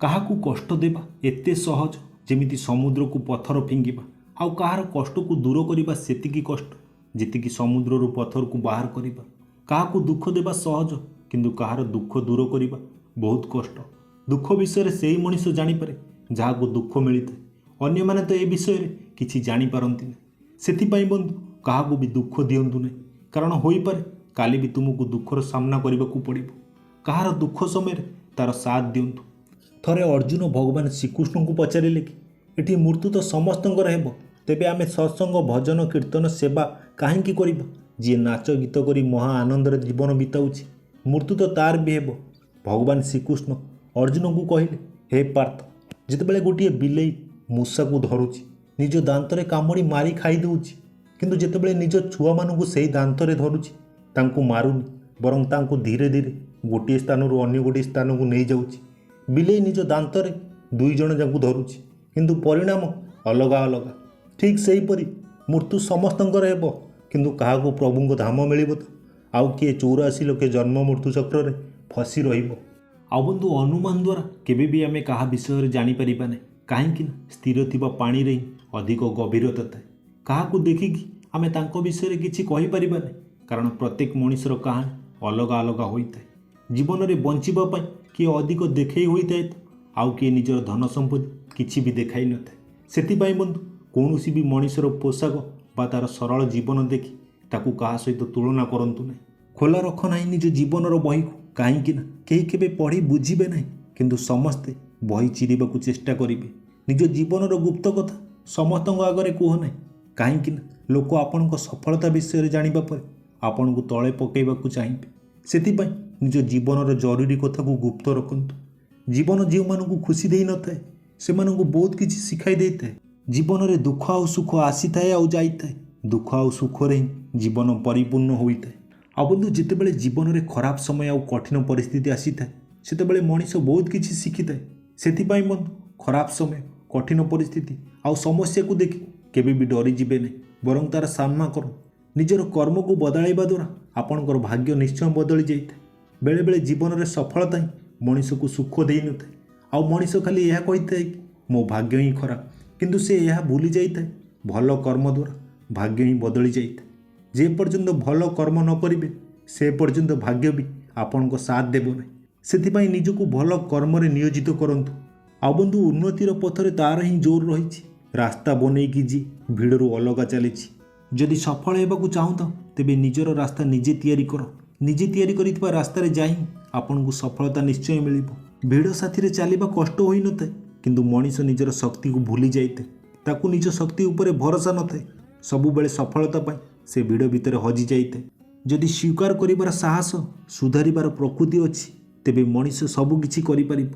କାହାକୁ କଷ୍ଟ ଦେବା ଏତେ ସହଜ, ଯେମିତି ସମୁଦ୍ରକୁ ପଥର ଫିଙ୍ଗିବା, ଆଉ କାହାର କଷ୍ଟକୁ ଦୂର କରିବା ସେତିକି କଷ୍ଟ ଯେତିକି ସମୁଦ୍ରରୁ ପଥରକୁ ବାହାର କରିବା। କାହାକୁ ଦୁଃଖ ଦେବା ସହଜ, କିନ୍ତୁ କାହାର ଦୁଃଖ ଦୂର କରିବା ବହୁତ କଷ୍ଟ। ଦୁଃଖ ବିଷୟରେ ସେହି ମଣିଷ ଜାଣିପାରେ ଯାହାକୁ ଦୁଃଖ ମିଳିଥାଏ। ଅନ୍ୟମାନେ ତ ଏ ବିଷୟରେ କିଛି ଜାଣିପାରନ୍ତି ନାହିଁ। ସେଥିପାଇଁ ବନ୍ଧୁ, କାହାକୁ ବି ଦୁଃଖ ଦିଅନ୍ତୁ ନାହିଁ, କାରଣ ହୋଇପାରେ କାଲି ବି ତୁମକୁ ଦୁଃଖର ସାମ୍ନା କରିବାକୁ ପଡ଼ିବ। କାହାର ଦୁଃଖ ସମୟରେ ତାର ସାଥ ଦିଅନ୍ତୁ। ଥରେ ଅର୍ଜୁନ ଭଗବାନ ଶ୍ରୀକୃଷ୍ଣଙ୍କୁ ପଚାରିଲେ କି ଏଠି ମୃତ୍ୟୁ ତ ସମସ୍ତଙ୍କର ହେବ, ତେବେ ଆମେ ସତ୍ସଙ୍ଗ, ଭଜନ, କୀର୍ତ୍ତନ, ସେବା କାହିଁକି କରିବା? ଯିଏ ନାଚ ଗୀତ କରି ମହା ଆନନ୍ଦରେ ଜୀବନ ବିତାଉଛି, ମୃତ୍ୟୁ ତ ତାର ବି ହେବ। ଭଗବାନ ଶ୍ରୀକୃଷ୍ଣ ଅର୍ଜୁନଙ୍କୁ କହିଲେ, ହେ ପାର୍ଥ, ଯେତେବେଳେ ଗୋଟିଏ ବିଲେଇ ମୂଷାକୁ ଧରୁଛି, ନିଜ ଦାନ୍ତରେ କାମୁଡ଼ି ମାରି ଖାଇ ଦେଉଛି, କିନ୍ତୁ ଯେତେବେଳେ ନିଜ ଛୁଆମାନଙ୍କୁ ସେଇ ଦାନ୍ତରେ ଧରୁଛି, ତାଙ୍କୁ ମାରୁନି, ବରଂ ତାଙ୍କୁ ଧୀରେ ଧୀରେ ଗୋଟିଏ ସ୍ଥାନରୁ ଅନ୍ୟ ଗୋଟିଏ ସ୍ଥାନକୁ ନେଇଯାଉଛି। ବିଲେଇ ନିଜ ଦାନ୍ତରେ ଦୁଇ ଜଣ ଯାଙ୍କୁ ଧରୁଛି, କିନ୍ତୁ ପରିଣାମ ଅଲଗା ଅଲଗା। ଠିକ୍ ସେହିପରି ମୃତ୍ୟୁ ସମସ୍ତଙ୍କର ହେବ, କିନ୍ତୁ କାହାକୁ ପ୍ରଭୁଙ୍କ ଧାମ ମିଳିବ ତ ଆଉ କିଏ 84 ଲକ୍ଷ ଜନ୍ମ ମୃତ୍ୟୁ ଚକ୍ରରେ ଫସି ରହିବ। ଆଉ ବନ୍ଧୁ, ଅନୁମାନ ଦ୍ୱାରା କେବେ ବି ଆମେ କାହା ବିଷୟରେ ଜାଣିପାରିବା ନାହିଁ, କାହିଁକି ନା ସ୍ଥିର ଥିବା ପାଣିରେ ହିଁ ଅଧିକ ଗଭୀରତା ଥାଏ। କାହାକୁ ଦେଖିକି ଆମେ ତାଙ୍କ ବିଷୟରେ କିଛି କହିପାରିବା ନାହିଁ, କାରଣ ପ୍ରତ୍ୟେକ ମଣିଷର କାହାଣୀ ଅଲଗା ଅଲଗା ହୋଇଥାଏ। ଜୀବନରେ ବଞ୍ଚିବା ପାଇଁ କିଏ ଅଧିକ ଦେଖେଇ ହୋଇଥାଏ ତ ଆଉ କିଏ ନିଜର ଧନ ସମ୍ପତ୍ତି କିଛି ବି ଦେଖାଇ ନଥାଏ। ସେଥିପାଇଁ ବନ୍ଧୁ, କୌଣସି ବି ମଣିଷର ପୋଷାକ ବା ତା'ର ସରଳ ଜୀବନ ଦେଖି ତାକୁ କାହା ସହିତ ତୁଳନା କରନ୍ତୁ ନାହିଁ। ଖୋଲା ରଖ ନାହିଁ ନିଜ ଜୀବନର ବହିକୁ, କାହିଁକି ନା କେହି କେବେ ପଢ଼ି ବୁଝିବେ ନାହିଁ, କିନ୍ତୁ ସମସ୍ତେ ବହି ଚିରିବାକୁ ଚେଷ୍ଟା କରିବେ। ନିଜ ଜୀବନର ଗୁପ୍ତ କଥା ସମସ୍ତଙ୍କ ଆଗରେ କୁହ ନାହିଁ, କାହିଁକି ନା ଲୋକ ଆପଣଙ୍କ ସଫଳତା ବିଷୟରେ ଜାଣିବା ପରେ ଆପଣଙ୍କୁ ତଳେ ପକାଇବାକୁ ଚାହିଁବେ। ସେଥିପାଇଁ ନିଜ ଜୀବନର ଜରୁରୀ କଥାକୁ ଗୁପ୍ତ ରଖନ୍ତୁ। ଜୀବନ ଯେଉଁମାନଙ୍କୁ ଖୁସି ଦେଇନଥାଏ, ସେମାନଙ୍କୁ ବହୁତ କିଛି ଶିଖାଇ ଦେଇଥାଏ। ଜୀବନରେ ଦୁଃଖ ଆଉ ସୁଖ ଆସିଥାଏ ଆଉ ଯାଇଥାଏ। ଦୁଃଖ ଆଉ ସୁଖରେ ହିଁ ଜୀବନ ପରିପୂର୍ଣ୍ଣ ହୋଇଥାଏ। ଆଉ ବନ୍ଧୁ, ଯେତେବେଳେ ଜୀବନରେ ଖରାପ ସମୟ ଆଉ କଠିନ ପରିସ୍ଥିତି ଆସିଥାଏ, ସେତେବେଳେ ମଣିଷ ବହୁତ କିଛି ଶିଖିଥାଏ। ସେଥିପାଇଁ ବନ୍ଧୁ, ଖରାପ ସମୟ, କଠିନ ପରିସ୍ଥିତି ଆଉ ସମସ୍ୟାକୁ ଦେଖି କେବେ ବି ଡରିଯିବେ ନାହିଁ, ବରଂ ତା'ର ସାମ୍ନା କରନ୍ତୁ। ନିଜର କର୍ମକୁ ବଦଳାଇବା ଦ୍ୱାରା ଆପଣଙ୍କର ଭାଗ୍ୟ ନିଶ୍ଚୟ ବଦଳି ଯାଇଥାଏ। ବେଳେବେଳେ ଜୀବନରେ ସଫଳତା ହିଁ ମଣିଷକୁ ସୁଖ ଦେଇନଥାଏ, ଆଉ ମଣିଷ ଖାଲି ଏହା କହିଥାଏ କି ମୋ ଭାଗ୍ୟ ହିଁ ଖରାପ। କିନ୍ତୁ ସେ ଏହା ଭୁଲି ଯାଇଥାଏ, ଭଲ କର୍ମ ଦ୍ୱାରା ଭାଗ୍ୟ ହିଁ ବଦଳି ଯାଇଥାଏ। ଯେ ପର୍ଯ୍ୟନ୍ତ ଭଲ କର୍ମ ନ କରିବେ, ସେ ପର୍ଯ୍ୟନ୍ତ ଭାଗ୍ୟ ବି ଆପଣଙ୍କ ସାଥ ଦେବ ନାହିଁ। ସେଥିପାଇଁ ନିଜକୁ ଭଲ କର୍ମରେ ନିୟୋଜିତ କରନ୍ତୁ। ଆଉ ବନ୍ଧୁ, ଉନ୍ନତିର ପଥରେ ତାର ହିଁ ଜୋର ରହିଛି, ରାସ୍ତା ବନେଇକି ଯିଏ ଭିଡ଼ରୁ ଅଲଗା ଚାଲିଛି। ଯଦି ସଫଳ ହେବାକୁ ଚାହୁଁଥାଅ, ତେବେ ନିଜର ରାସ୍ତା ନିଜେ ତିଆରି କର। ନିଜେ ତିଆରି କରିଥିବା ରାସ୍ତାରେ ଯାଇ ଆପଣଙ୍କୁ ସଫଳତା ନିଶ୍ଚୟ ମିଳିବ। ଭିଡ଼ ସାଥିରେ ଚାଲିବା କଷ୍ଟ ହୋଇନଥାଏ, କିନ୍ତୁ ମଣିଷ ନିଜର ଶକ୍ତିକୁ ଭୁଲି ଯାଇଥାଏ। ତାକୁ ନିଜ ଶକ୍ତି ଉପରେ ଭରସା ନଥାଏ। ସବୁବେଳେ ସଫଳତା ପାଇଁ ସେ ଭିଡ଼ ଭିତରେ ହଜି ଯାଇଥାଏ। ଯଦି ସ୍ୱୀକାର କରିବାର ସାହସ, ସୁଧାରିବାର ପ୍ରକୃତି ଅଛି, ତେବେ ମଣିଷ ସବୁ କିଛି କରିପାରିବ।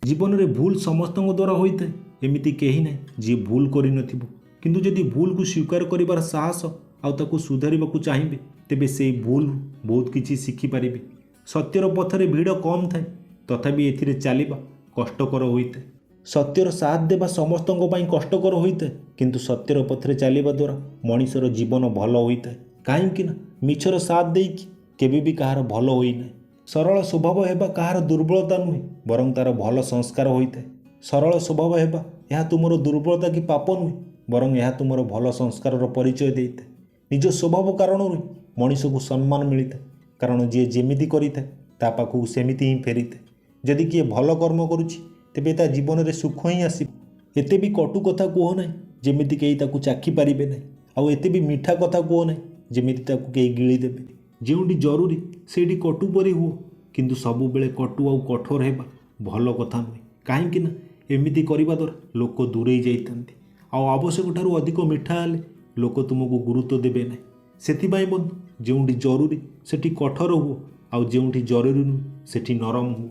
ଜୀବନରେ ଭୁଲ ସମସ୍ତଙ୍କ ଦ୍ୱାରା ହୋଇଥାଏ। ଏମିତି କେହି ନାହିଁ ଯିଏ ଭୁଲ କରିନଥିବ। କିନ୍ତୁ ଯଦି ଭୁଲକୁ ସ୍ୱୀକାର କରିବାର ସାହସ ଆଉ ତାକୁ ସୁଧାରିବାକୁ ଚାହିଁବେ, ତେବେ ସେଇ ଭୁଲ ବହୁତ କିଛି ଶିଖିପାରିବେ। ସତ୍ୟର ପଥରେ ଭିଡ଼ କମ୍ ଥାଏ, ତଥାପି ଏଥିରେ ଚାଲିବା କଷ୍ଟକର ହୋଇଥାଏ। ସତ୍ୟର ସାଥ ଦେବା ସମସ୍ତଙ୍କ ପାଇଁ କଷ୍ଟକର ହୋଇଥାଏ, କିନ୍ତୁ ସତ୍ୟର ପଥରେ ଚାଲିବା ଦ୍ୱାରା ମଣିଷର ଜୀବନ ଭଲ ହୋଇଥାଏ, କାହିଁକି ନା ମିଛର ସାଥ ଦେଇକି କେବେ ବି କାହାର ଭଲ ହୋଇନାହିଁ। ସରଳ ସ୍ୱଭାବ ହେବା କାହାର ଦୁର୍ବଳତା ନୁହେଁ, ବରଂ ତା'ର ଭଲ ସଂସ୍କାର ହୋଇଥାଏ। ସରଳ ସ୍ୱଭାବ ହେବା ଏହା ତୁମର ଦୁର୍ବଳତା କି ପାପ ନୁହେଁ, ବରଂ ଏହା ତୁମର ଭଲ ସଂସ୍କାରର ପରିଚୟ ଦେଇଥାଏ। ନିଜ ସ୍ୱଭାବ କାରଣରୁ ହିଁ ମଣିଷକୁ ସମ୍ମାନ ମିଳିଥାଏ, କାରଣ ଯିଏ ଯେମିତି କରିଥାଏ, ତା ପାଖକୁ ସେମିତି ହିଁ ଫେରିଥାଏ। ଯଦି କିଏ ଭଲ କର୍ମ କରୁଛି, ତେବେ ତା ଜୀବନରେ ସୁଖ ହିଁ ଆସିବ। ଏତେ ବି କଟୁ କଥା କୁହ ନାହିଁ ଯେମିତି କେହି ତାକୁ ଚାଖି ପାରିବେ ନାହିଁ, ଆଉ ଏତେ ବି ମିଠା କଥା କୁହ ନାହିଁ ଯେମିତି ତାକୁ କେହି ଗିଳିଦେବେ। ଯେଉଁଠି ଜରୁରୀ, ସେଇଠି କଟୁ ପରି ହୁଅ, କିନ୍ତୁ ସବୁବେଳେ କଟୁ ଆଉ କଠୋର ହେବା ଭଲ କଥା ନୁହେଁ, କାହିଁକି ନା ଏମିତି କରିବା ଦ୍ୱାରା ଲୋକ ଦୂରେଇ ଯାଇଥାନ୍ତି। ଆଉ ଆବଶ୍ୟକ ଠାରୁ ଅଧିକ ମିଠା ହେଲେ ଲୋକ ତୁମକୁ ଗୁରୁତ୍ୱ ଦେବେ ନାହିଁ। ସେଥିପାଇଁ ବନ୍ଧୁ, ଯେଉଁଠି ଜରୁରୀ ସେଠି କଠୋର ହୁଅ, ଆଉ ଯେଉଁଠି ଜରୁରୀ ନୁହେଁ ସେଠି ନରମ ହୁଅ।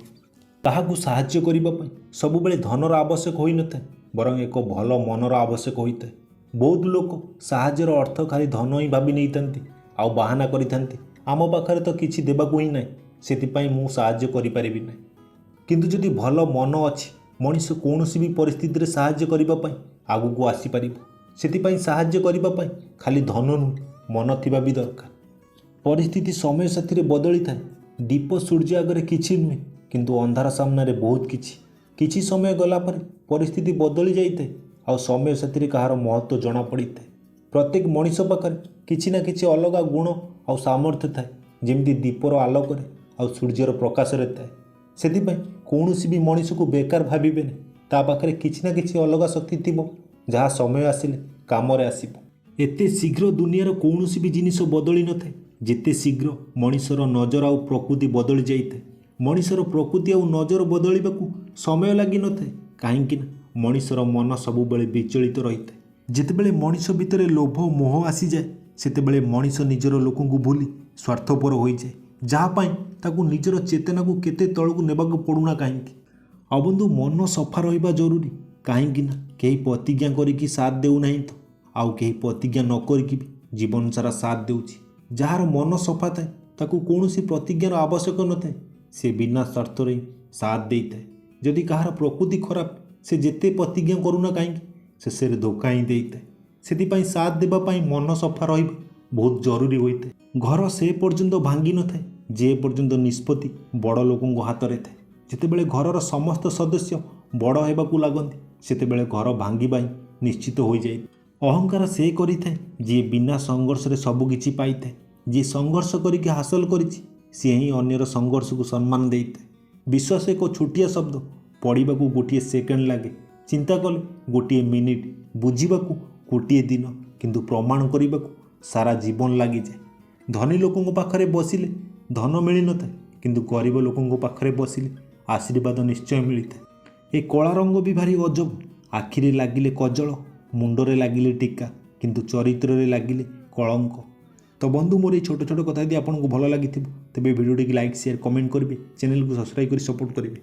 କାହାକୁ ସାହାଯ୍ୟ କରିବା ପାଇଁ ସବୁବେଳେ ଧନର ଆବଶ୍ୟକ ହୋଇନଥାଏ, ବରଂ ଏକ ଭଲ ମନର ଆବଶ୍ୟକ ହୋଇଥାଏ। ବହୁତ ଲୋକ ସାହାଯ୍ୟର ଅର୍ଥ ଖାଲି ଧନ ହିଁ ଭାବି ନେଇଥାନ୍ତି ଆଉ ବାହାନା କରିଥାନ୍ତି, ଆମ ପାଖରେ ତ କିଛି ଦେବାକୁ ହିଁ ନାହିଁ, ସେଥିପାଇଁ ମୁଁ ସାହାଯ୍ୟ କରିପାରିବି ନାହିଁ। କିନ୍ତୁ ଯଦି ଭଲ ମନ ଅଛି, ମଣିଷ କୌଣସି ବି ପରିସ୍ଥିତିରେ ସାହାଯ୍ୟ କରିବା ପାଇଁ ଆଗକୁ ଆସିପାରିବ। ସେଥିପାଇଁ ସାହାଯ୍ୟ କରିବା ପାଇଁ ଖାଲି ଧନ ନୁହେଁ, ମନ ଥିବା ବି ଦରକାର। ପରିସ୍ଥିତି ସମୟ ସାଥିରେ ବଦଳିଥାଏ। ଦୀପ ସୂର୍ଯ୍ୟ ଆଗରେ କିଛି ନୁହେଁ, କିନ୍ତୁ ଅନ୍ଧାର ସାମ୍ନାରେ ବହୁତ କିଛି। କିଛି ସମୟ ଗଲା ପରେ ପରିସ୍ଥିତି ବଦଳି ଯାଇଥାଏ ଆଉ ସମୟ ସାଥିରେ କାହାର ମହତ୍ତ୍ୱ ଜଣାପଡ଼ିଥାଏ। ପ୍ରତ୍ୟେକ ମଣିଷ ପାଖରେ କିଛି ନା କିଛି ଅଲଗା ଗୁଣ ଆଉ ସାମର୍ଥ୍ୟ ଥାଏ, ଯେମିତି ଦୀପର ଆଲୋକରେ ଆଉ ସୂର୍ଯ୍ୟର ପ୍ରକାଶରେ ଥାଏ। ସେଥିପାଇଁ କୌଣସି ବି ମଣିଷକୁ ବେକାର ଭାବିବେନି। ତା ପାଖରେ କିଛି ନା କିଛି ଅଲଗା ଶକ୍ତି ଥିବ, ଯାହା ସମୟ ଆସିଲେ କାମରେ ଆସିବ। ଏତେ ଶୀଘ୍ର ଦୁନିଆର କୌଣସି ବି ଜିନିଷ ବଦଳି ନଥାଏ ଯେତେ ଶୀଘ୍ର ମଣିଷର ନଜର ଆଉ ପ୍ରକୃତି ବଦଳି ଯାଇଥାଏ। ମଣିଷର ପ୍ରକୃତି ଆଉ ନଜର ବଦଳିବାକୁ ସମୟ ଲାଗିନଥାଏ, କାହିଁକି ନା ମଣିଷର ମନ ସବୁବେଳେ ବିଚଳିତ ରହିଥାଏ। ଯେତେବେଳେ ମଣିଷ ଭିତରେ ଲୋଭ ମୋହ ଆସିଯାଏ, ସେତେବେଳେ ମଣିଷ ନିଜର ଲୋକଙ୍କୁ ଭୁଲି ସ୍ୱାର୍ଥପର ହୋଇଯାଏ, ଯାହା ପାଇଁ ତାକୁ ନିଜର ଚେତନାକୁ କେତେ ତଳକୁ ନେବାକୁ ପଡ଼ୁନା କାହିଁକି। ଆଉ ବନ୍ଧୁ, ମନ ସଫା ରହିବା ଜରୁରୀ, କାହିଁକି ନା କେହି ପ୍ରତିଜ୍ଞା କରିକି ସାଥ ଦେଉନାହିଁ ତ ଆଉ କେହି ପ୍ରତିଜ୍ଞା ନ କରିକି ବି ଜୀବନ ସାରା ସାଥ ଦେଉଛି। ଯାହାର ମନ ସଫା ଥାଏ ତାକୁ କୌଣସି ପ୍ରତିଜ୍ଞାର ଆବଶ୍ୟକ ନଥାଏ, ସେ ବିନା ସ୍ୱାର୍ଥରେ ହିଁ ସାଥ ଦେଇଥାଏ। ଯଦି କାହାର ପ୍ରକୃତି ଖରାପ, ସେ ଯେତେ ପ୍ରତିଜ୍ଞା କରୁନା କାହିଁକି ଶେଷରେ ଧୋକା ହିଁ ଦେଇଥାଏ। ସେଥିପାଇଁ ସାଥ ଦେବା ପାଇଁ ମନ ସଫା ରହିବା ବହୁତ ଜରୁରୀ ହୋଇଥାଏ। ଘର ସେ ପର୍ଯ୍ୟନ୍ତ ଭାଙ୍ଗି ନଥାଏ ଯେ ପର୍ଯ୍ୟନ୍ତ ନିଷ୍ପତ୍ତି ବଡ଼ ଲୋକଙ୍କ ହାତରେ ଥାଏ। ଯେତେବେଳେ ଘରର ସମସ୍ତ ସଦସ୍ୟ ବଡ଼ ହେବାକୁ ଲାଗନ୍ତି, ସେତେବେଳେ ଘର ଭାଙ୍ଗିବା ହିଁ ନିଶ୍ଚିତ ହୋଇଯାଏ। ଅହଙ୍କାର ସେ କରିଥାଏ ଯିଏ ବିନା ସଂଘର୍ଷରେ ସବୁକିଛି ପାଇଥାଏ। ଯିଏ ସଂଘର୍ଷ କରିକି ହାସଲ କରିଛି, ସିଏ ହିଁ ଅନ୍ୟର ସଂଘର୍ଷକୁ ସମ୍ମାନ ଦେଇଥାଏ। ବିଶ୍ୱାସ ଏକ ଛୋଟିଆ ଶବ୍ଦ, ପଢ଼ିବାକୁ ଗୋଟିଏ ସେକେଣ୍ଡ ଲାଗେ, ଚିନ୍ତା କଲେ ଗୋଟିଏ ମିନିଟ୍, ବୁଝିବାକୁ ଗୋଟିଏ ଦିନ, କିନ୍ତୁ ପ୍ରମାଣ କରିବାକୁ ସାରା ଜୀବନ ଲାଗିଯାଏ। ଧନୀ ଲୋକଙ୍କ ପାଖରେ ବସିଲେ ଧନ ମିଳିନଥାଏ, କିନ୍ତୁ ଗରିବ ଲୋକଙ୍କ ପାଖରେ ବସିଲେ ଆଶୀର୍ବାଦ ନିଶ୍ଚୟ ମିଳିଥାଏ। ଏ କଳା ରଙ୍ଗ ବି ଭାରି ଅଜବ। ଆଖିରେ ଲାଗିଲେ କଜଳ, ମୁଣ୍ଡରେ ଲାଗିଲେ ଟୀକା, କିନ୍ତୁ ଚରିତ୍ରରେ ଲାଗିଲେ କଳଙ୍କ। ତ ବନ୍ଧୁ, ମୋର ଏଇ ଛୋଟ ଛୋଟ କଥା ଯଦି ଆପଣଙ୍କୁ ଭଲ ଲାଗିଥିବ, ତେବେ ଭିଡ଼ିଓଟିକି ଲାଇକ୍, ସେୟାର, କମେଣ୍ଟ କରିବେ, ଚ୍ୟାନେଲକୁ ସବସ୍କ୍ରାଇବ୍ କରି ସପୋର୍ଟ କରିବେ।